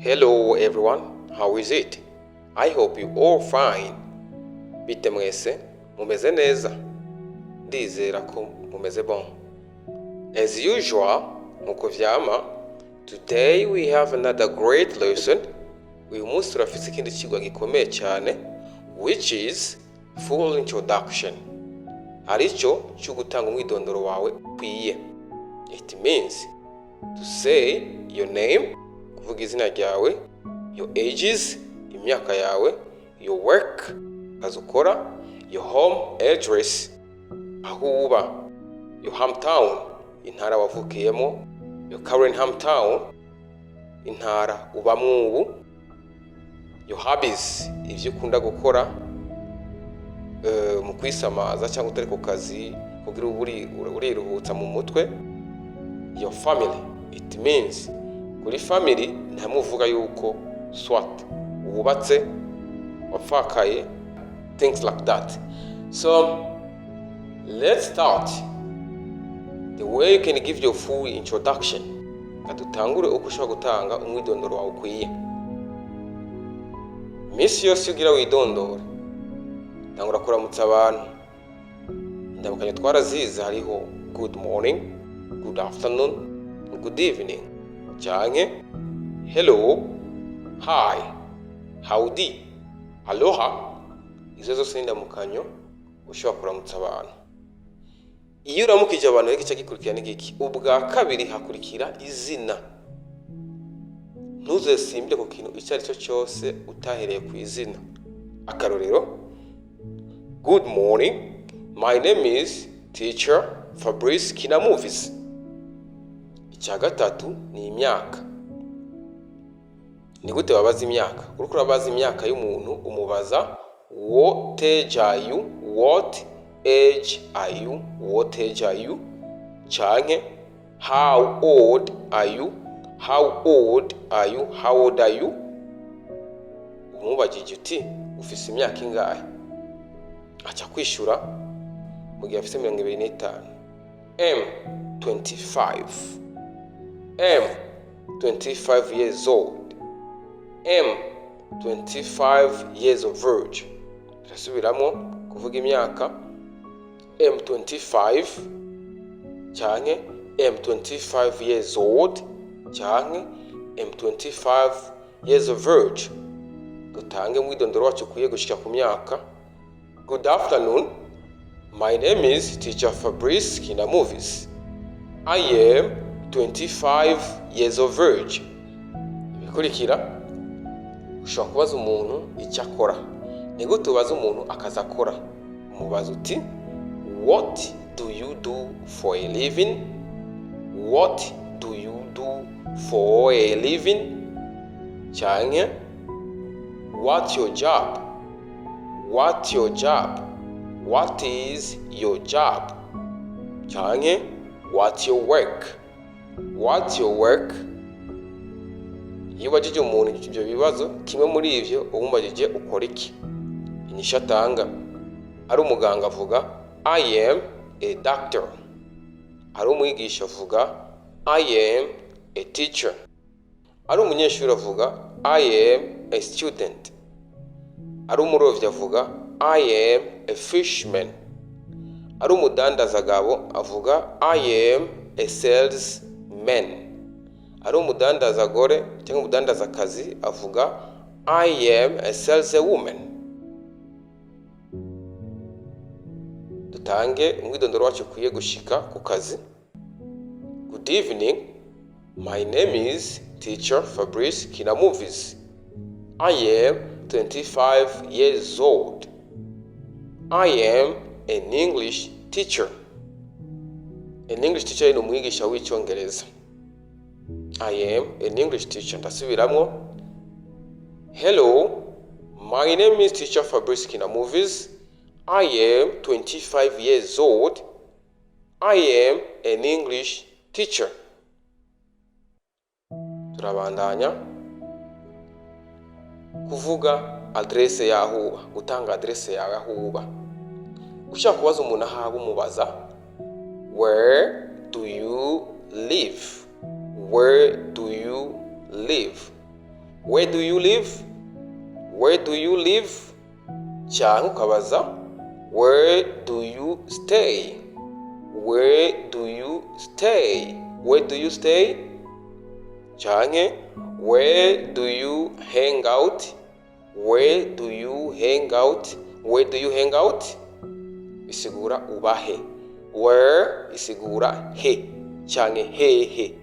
Hello everyone, how is it? I hope you all fine. Bite mwese, mumeze neza? Ndizera ko mumeze bon. As usual, nkuko vyama, today we have another great lesson. Uyu munsi turafise ikindi cigwa gikomeye cyane, which is full introduction. Arico cyo gutanga umwidondoro wawe ukwiye. It means to say your name, kuvuga izina ryawe, your ages, imyaka yawe, your work, akazi ukora, your home address, aho uba, your hometown, intara wavukiyemo, your current hometown, intara ubamwo ubu, your hobbies, ivyo ukunda gukora mu kwisamaza cyangwa utari ku kazi kugira ube uriruhutsa mu mutwe, your family. It means kuri family ntamuvuga yuko soit wubatse, wapfakaye, things like that. So let's start the way you can give your full introduction. Kadutangure uko ushobora gutanga umwidondoro wawe ukwiye. Iminsi yose ugira widondore, tangura kuramutsa abantu. Indamukanyo twarazize, hariho good morning, good afternoon, good evening, canke hello, hi, howdy, aloha. Izo zose ni indamukanyo ushobora kuramutsa abantu. Iyo uramukije abantu rero, igice gikurikira ni giki? Ubwa kabiri hakurikira izina. Ntuzesimbire ku kintu icyo ari cyo cyose utahereye ku izina. Akarorero: "Good morning, my name is Teacher Fabrice Kinamovies." Icya gatatu ni imyaka. Ni gute babaza imyaka? Uriko urabaza imyaka y'umuntu, umubaza "What age are you?" "What age are you?" "What age are you?" Canke "How old are you?" "How old are you?" "How old are you?" Umubajije uti "Ufise imyaka ingahe?", aca kwishura mu gihe afise 25: "M 25, M 25 years old, M 25 years of age." Turasubiramo kuvuga imyaka: "M 25" canke "M 25 years old" canke "M 25 years of age". Dutange umwidondoro wacu ukwiye gushika ku myaka: "Good afternoon, my name is Teacher Fabrice Kinamovies. I am 25 years of age." Ibikurikira, ushobora kubaza umuntu icyo akora. Ni gute ubaza umuntu akazi akora? Umubaza uti "What do you do for a living?" "What do you do for a living?" Canke "What your job?" "What your job?" "What is your job?" Canke "What your work?" "What your work?" Iyo ubajije umuntu ibyo bibazo, kimwe muri ivyo uba umubajije "Ukora iki?", inyishu atanga, ari umuganga avuga "I am a doctor", ari umwigisha avuga "I am a teacher", ari umunyeshuri avuga "I am a student", ari umurovyi avuga "I am a fisherman", ari umudandaza gabo avuga "I am a salesman", ari umudandaza gore cyangwa umudandaza kazi avuga "I am a saleswoman". Dutange umwidondoro wacu ukwiye gushika ku kazi: "Good evening, my name is Teacher Fabrice Kinamovies. I am 25 years old. I am an English teacher." An English teacher ni umwigisha w'icyongereza. "I am an English teacher." Ndasubiramwo: "Hello, my name is Teacher Fabrice Kinamovies. I am 25 years old. I am an English teacher." Turabandanya kuvuga adrese y'aho uba, gutanga adrese yawe aho uba. Ushaka kubaza umuntu aho aba, umubaza "Where do you live?" "Where do you live?" Where do you live? Where do you live? Cyangwa ukabaza: Where do you stay? Where do you stay? Where do you stay? Canke where do you hang out? Where do you hang out? Where do you hang out bisigura ubahe. Where isigura he canke hehe.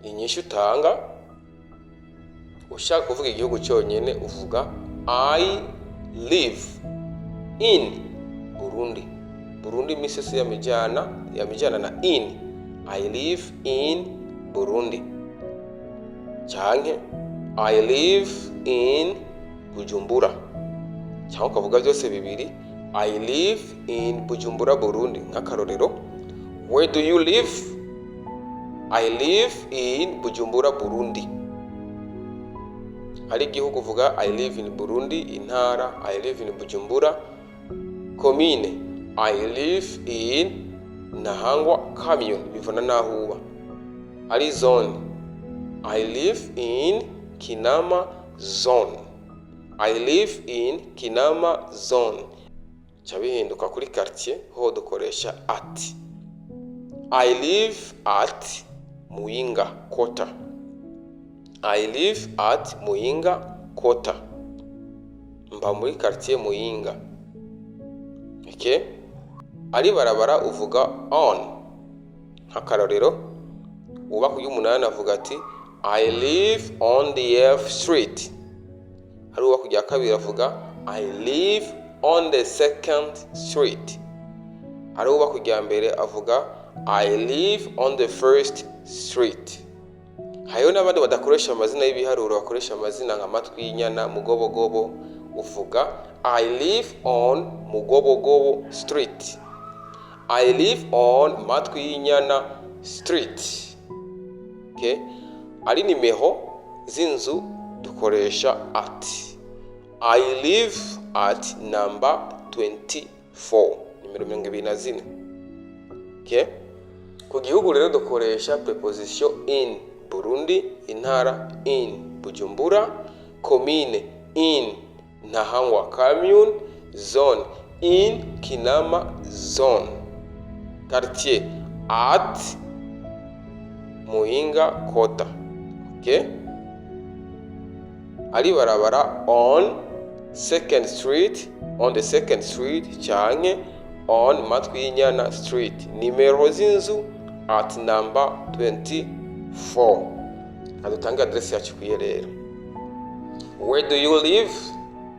Inyishu utanga ushaka kuvuga igihugu cyonyine, uvuga "I live in Burundi". Burundi iminsi yose yamijyana na in. I live in Burundi canke I live in Bujumbura, cyangwa ukavuga byose bibiri: I live in Bujumbura, Burundi. Nk'akarorero, where do you live? I live in Bujumbura, Burundi. Ari igihugu uvuga "I live in Burundi", intara "I live in Bujumbura", komine "I live in Ntahangwa commune", bivana n'aho uba. Ari zone, "I live in Kinama zone". I live in Kinama zone. Ca bihinduka kuri quartier, ho dukoresha at. I live at Muyinga quarter. I live at Muyinga quarter. Mba muri quartier Muyinga. Okay? Ari barabara uvuga on. Nk'akarorero, uba ku y'umunani avuga ati "I live on the F street". Ari uba ku rya kabiri avuga "I live on the second street". Ari uba ku rya mbere avuga "I live on the first street". Hariho n'abandi badakoresha amazina y'ibiharuro, bakoresha amazina nka Matwi y'inyana, Mugobogobo. Uvuga "I live on Mugobogobo street", "I live on Matwi y'inyana street". Okay? Ari nimero z'inzu dukoresha at. I live at number 24, nimero 24. Okay? Ku gihugu rero dukoresha preposition in: Burundi, intara in Bujumbura, commune in Ntahangwa commune, zone in Kinama zone, quartier at Muyinga quarter. Okay? Ari barabara, on second street, on the second street canke on Matwi y'inyana street. Nimero z'inzu, at number 24. Adutange adresse yacu ikwiye rero. Where do you live?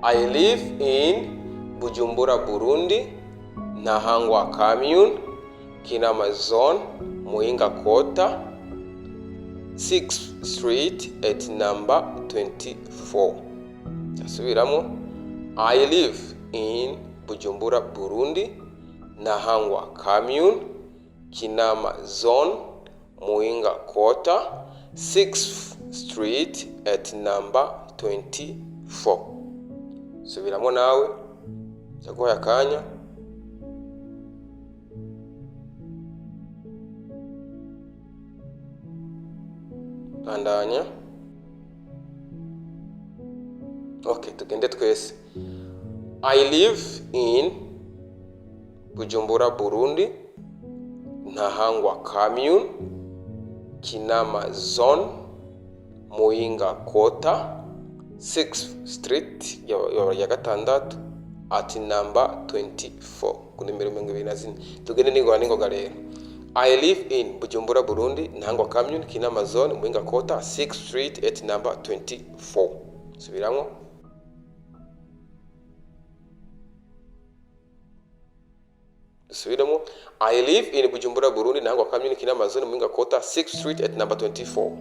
I live in Bujumbura, Burundi, Ntahangwa commune, Kinama zone, Muyinga quarter, 6th street at number 24. Ndasubiramo: I live in Bujumbura, Burundi, Ntahangwa commune, Kinama zone, Muyinga quarter, 6th street at number 24. Subiramo nawe, ndaguhaye akanya. Bandanya. Okay, tugende twese. I live in Bujumbura, Burundi, Ntahangwa commune, Kinama zone, Muyinga quarter, 6th street ya gatandatu, at number 24, ku nimero 24. Tugende n'ingoga n'ingoga rero. I live in Bujumbura, Burundi, Ntahangwa commune, Kinama zone, Muyinga quarter, 6th street at number 24. Subiramo. Dusubiremo: I live in Bujumbura, Burundi, Ntahangwa commune, Kinama zone, Muyinga quarter, 6th street at number 24.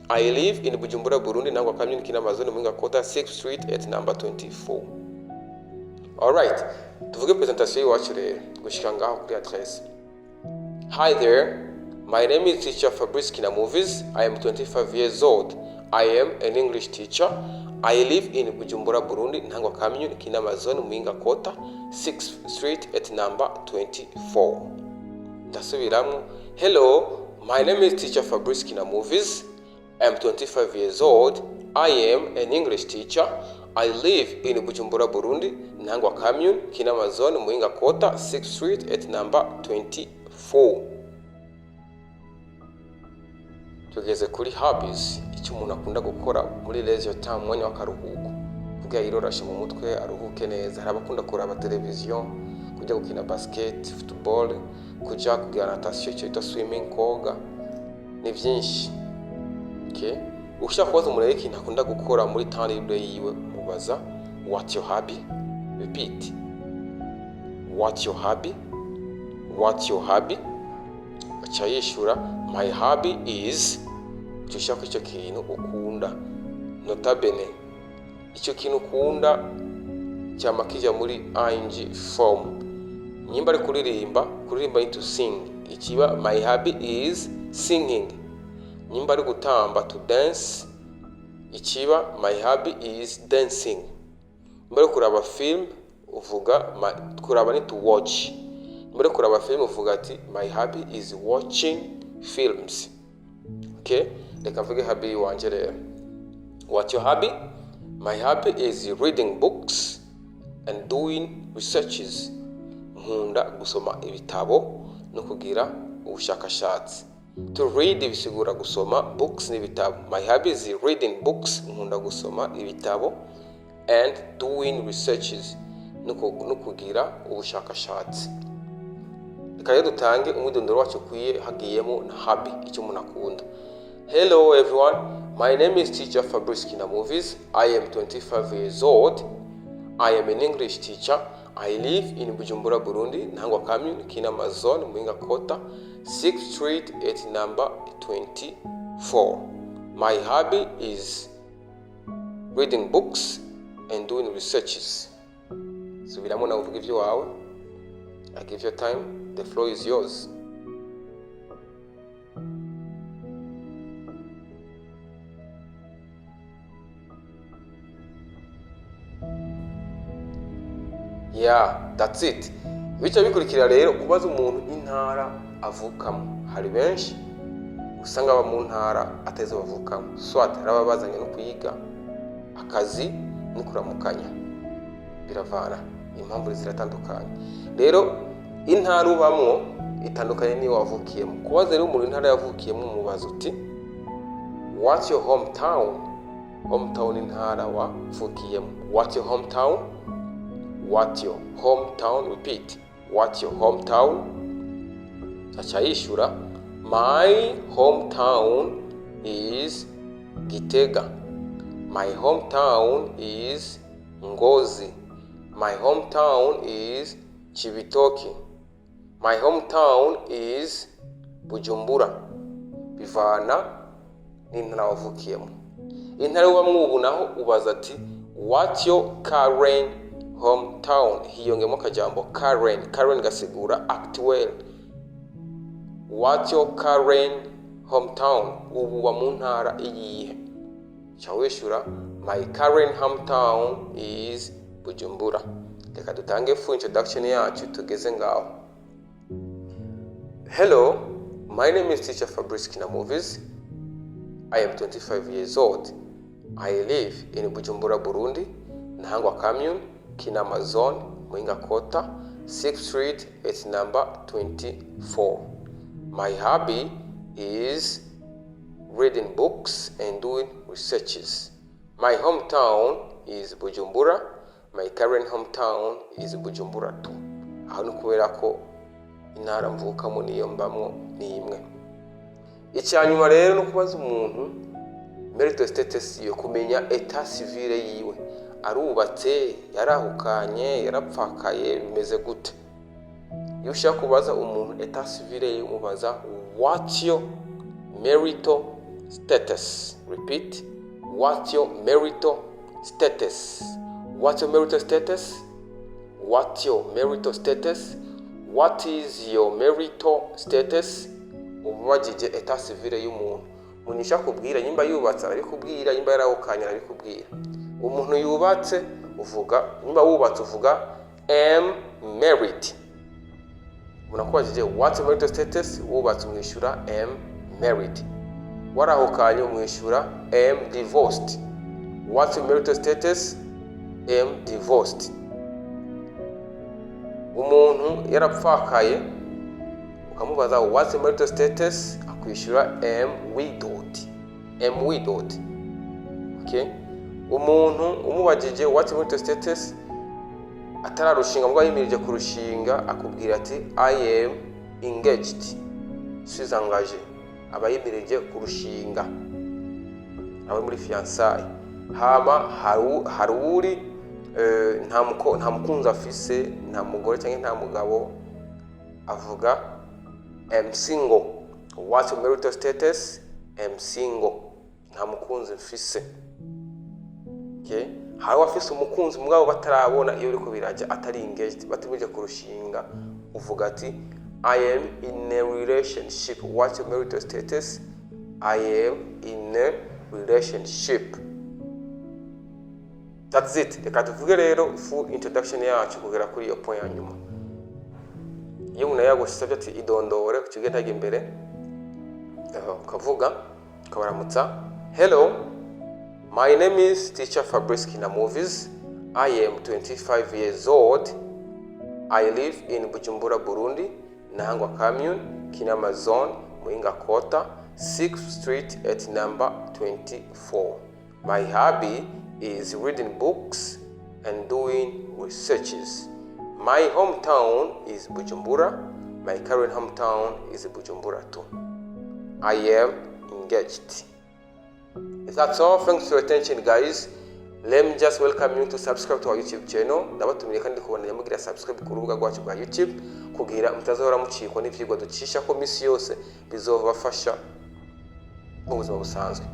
I live in Bujumbura, Burundi, Ntahangwa commune, Kinama zone, Muyinga quarter, 6th street at number 24. Alright, tuvuge presentation y'iwacu rero gushika ngaho kuri adresse. Hi there, my name is teacher Fabrice Kinamovies. I am 25 years old. I am an English teacher. I live in Bujumbura, Burundi, Ntahangwa commune, Kinama zone, Muyinga quarter, 6th street at number 24. Ndasubiramo: Hello, my name is teacher Fabrice Kinamovies. I'm 25 years old. I am an English teacher. I live in Bujumbura, Burundi, Ntahangwa Commune, Kinama Zone, Muyinga Quarter, 6th Street at number 24. Tugeze kuri hobbies, icyo umuntu akunda gukora muri leisure time, umwanya w'akaruhuko, kugira yirorashe mu mutwe, aruhuke neza. Hari abakunda kuraba televiziyo, kujya gukina basket, football, kujya kugira natation, icyo bita swimming, koga, ni byinshi. Okay. Ushaka kubaza umuntu rero ikintu akunda gukora muri temps libre yiwe, umubaza "What your hobby?" Repeat, "What your hobby?" "What your hobby?" Aca yishura "My hobby is", uca ushaka icyo kintu ukunda. Nota bene, icyo kintu ukunda cyama kija muri ing form. Nimba ari kuririmba, kuririmba ni to sing, ikiba "My hobby is singing". Nimba ari gutamba, to dance, ikiba "My hobby is dancing". Nimba ari kuraba film, uvuga kuraba ni to watch. Nimba ari kuraba film, uvuga ati "My hobby is watching films". Okay, reka mvuge hobby wanje rero. What your hobby? My hobby is reading books and doing researches. Nkunda gusoma ibitabo no kugira ubushakashatsi. To read bisigura gusoma, books n'ibitabo. My hobby is reading books, nkunda gusoma ibitabo, and doing researches, no kugira ubushakashatsi. Reka rero dutange umwidondoro wacu ukwiye, hagiyemo na hobby, icyo umuntu akunda. Hello everyone, my name is Teacher Fabrice Kinamovies. I am 25 years old. I am an English teacher. I live in Bujumbura, Burundi, Ntahangwa Commune, Kinama Zone, Muyinga Quarter, 6th Street at number 24. My hobby is reading books and doing researches. Subiramo nawe uvuga ibyo wawe. I give you time. The floor is yours. Yeah, that's it. Bityo bikurikira rero kubaza umuntu intara avukamo. Hari benshi usanga aba mu ntara atarizo bavukamo, soit hari ababa bazanye no kwiga, akazi no kuramukanya, biravana, impamvu ziratandukanye. Rero intara ubamwo itandukanye n'iyo wavukiyemo. Kubaza rero umuntu intara yavukiyemo, umubaza uti "What's your hometown?" Hometown, intara wavukiyemo. What's your hometown? What your hometown? Repeat, "What your hometown?" Aca yishura "My hometown is Gitega." "My hometown is Ngozi." "My hometown is Cibitoke." "My hometown is Bujumbura." Bivana n'intara wavukiyemo. Intara ubamwo ubu naho ubaza ati "What your current hometown?" Hiyongemo akajambo current. Current gasigura actual. What your current hometown? Ubu uba mu ntara iyihe? Ca wishura "My current hometown is Bujumbura." Reka dutange full introduction yacu tugeze ngaho. Hello, my name is Teacher Fabrice Kinamovies. I am 25 years old. I live in Bujumbura, Burundi, Ntahangwa Commune, Kinama Zone, Muyinga Quarter, 6th Street at number 24. My hobby is reading books and doing researches. My hometown is Bujumbura. My current hometown is Bujumbura too. Aho ni kubera ko intara mvukamo niyo mbamwo ni imwe. Icya nyuma rero ni ukubaza umuntu marital status yiwe, kumenya état civil yiwe: arubatse, yarahukanye, yarapfakaye, bimeze gute? Iyo ushaka kubaza umuntu état civil yiwe, umubaza "What's your marital status?" Repeat, "What's your marital status?" What's your marital status? What's your marital status? What is your marital status? Ubajije état civil y'umuntu. Umuntu ushaka kubwira nimba yubatse arabikubwira, nimba yarahukanye arabikubwira. Umuntu yubatse uvuga, nimba wubatse uvuga "Am married". Umuntu akubajije "What's your marital status?", wubatse umwishyura "Am married". Warahukanye, umwishyura "Am divorced." What's your marital status? Am divorced. Umuntu yarapfakaye, ukamubaza "What's your marital status?", akwishyura "Am widowed." Am widowed, okay. Umuntu umubajije "What's your marital status?" atararushinga mugabo yimirije kurushinga, akubwira ati "I am engaged", suis engagé. Aba yimirije kurushinga, aba muri fiançailles. Hama hari uri nta mukunzi afise, nta mugore cyangwa nta mugabo, avuga "Am single." What's your marital status? Am single, nta mukunzi mfise, okay. Hari abafise umukunzi mugabo batarabona iyo uriko birajya, atari engaged, batumije kurushinga, uvuga ati "I am in a relationship." What's your marital status? I am in a relationship. That's it. Reka tuvuge rero full introduction yacu kugera kuri iyo point ya nyuma. Iyo umuntu yagusabye ati "Idondore", uca ugenda imbere, ukavuga, ukabaramutsa: "Hello, my name is Teacher Fabrice Kinamovies. I am 25 years old. I live in Bujumbura, Burundi, Ntahangwa Commune, Kinama Zone, Muyinga Quarter, 6th Street at number 24. My hobby is reading books and doing researches. My hometown is Bujumbura. My current hometown is Bujumbura too. I am engaged." That's all. Thanks for your attention, guys. Let me just welcome you to subscribe to our YouTube channel. Ndabatumiye kandi kubona mugira subscribe ku rubuga rwacu rwa YouTube kugira mutazahora mucikwa n'ivyigwa ducisha ko misi yose bizobafasha mu buzima busanzwe.